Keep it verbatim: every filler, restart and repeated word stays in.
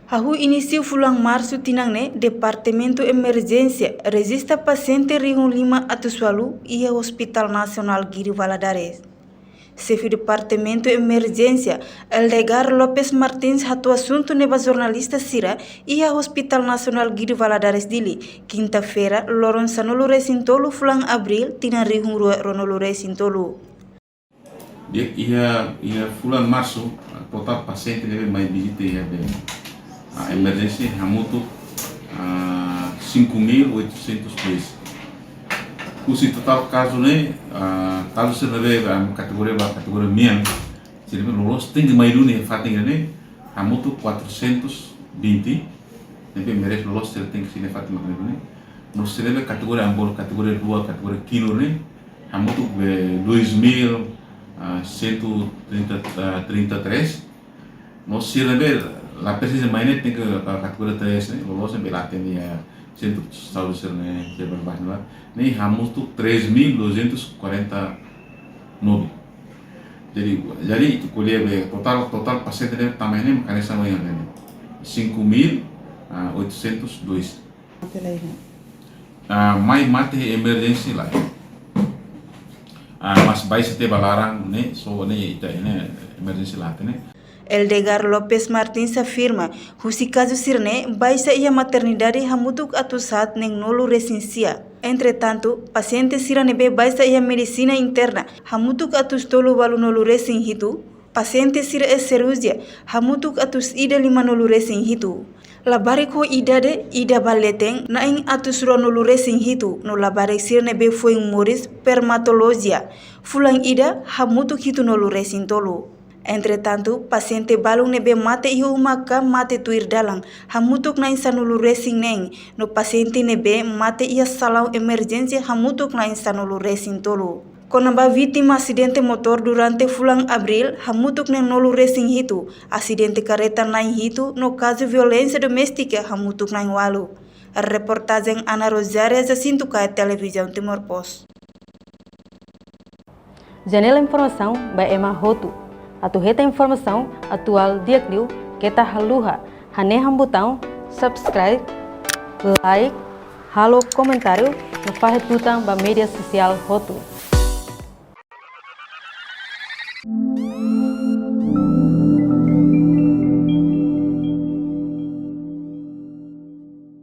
Hahú inísiu fulan Marsu tinan ne'e, Departamentu Emerjénsia rejista pasiente rihun lima atus ualu iha Hospital Nasionál Guido Valadares. Xefe Departamentu Emerjénsia, Eldegar Lopes Martins, hato'o asuntu ne'e ba jornalista sira iha Hospital Nasionál Guido Valadares, Dili, kinta-feira, loron sanulu-resin-tolu fulan Abríl, tinan rihun rua ruanulu-resin-tolu. Di'ak, iha, iha fulan Marsu, totál pasiente ne'ebé mai vizita iha be, ah, emerjénsia hamutuk, ah, cinco mil oitocentos dois. Husi totál kazu ne'e, ah, kazu sira ne'ebé, ah, kategoria ba kategoria mean, sira ne'ebé loloos tenke mai duni iha fatin ne'e, hamutuk quatrocentos vinte, ne'ebé merese loloos sira tenke sira iha fatin mak ne'e duni. No sira ne'ebé kategoria ambol, kategoria dua, kategoria kinur ne'e, hamutuk be dois mil, ah, cento e trinta, ah, trinta e três. No sira ne'ebé la presiza mai ne'e tenke, ah, kategoria três ne'e, loloos ne'e be la hatene iha sentru saúde sira ne'e, sira ne'ebé ba ne'ebá. Ne'e hamutuk três mil duzentos quarenta e nove. Jadi, jadi ita ko'alia be totál, totál pasiente ne'e tama ne'e mak hanesan ohin ne'e. Cinco mil, ah, oitocentos dois. Ah, mai mate emerjénsia laiha. Ah, mas baixa tiha ba laran ne'e, só ne'e ita ne'e emerjénsia la hatene. Eldegar Lopes Martins afirma, husi kazu sira ne'e baixa iha maternidade hamutuk atus haat neenulu-resin-sia. Entretantu, pasiente sira ne'ebé baixa iha medisina interna hamutuk atus tolu ualunulu-resin-hitu, pasiente sira iha sirurjia hamutuk atus ida limanulu-resin-hitu. Labarik ho idade ida ba leten na'in atus ruanulu-resin-hitu, no labarik sira ne'ebé foin moris permatolojia fulan ida hamutuk hitunulu-resin-tolu. Entretantu, pasiente balun ne'ebé mate iha uma ka mate tuir dalan hamutuk na'in sanulu-resin-neen, no pasiente ne'ebé mate iha salaun emerjénsia hamutuk na'in sanulu-resin-tolu. Kona-ba vítima asidente motór durante fulan Abríl hamutuk neenulu-resin-hitu, asidente karreta na'in hitu, no kazu violénsia doméstika hamutuk na'in ualu. Reportajen Ana Rosária, Jacinto Caio, Televizaun Timor Post. Janela informasaun ba ema hotu. Atu hetan informasaun atuál di'ak liu, keta haluha hanehan butaun subscribe, like, halo komentáriu, no fahe tutan ba média sosiál hotu.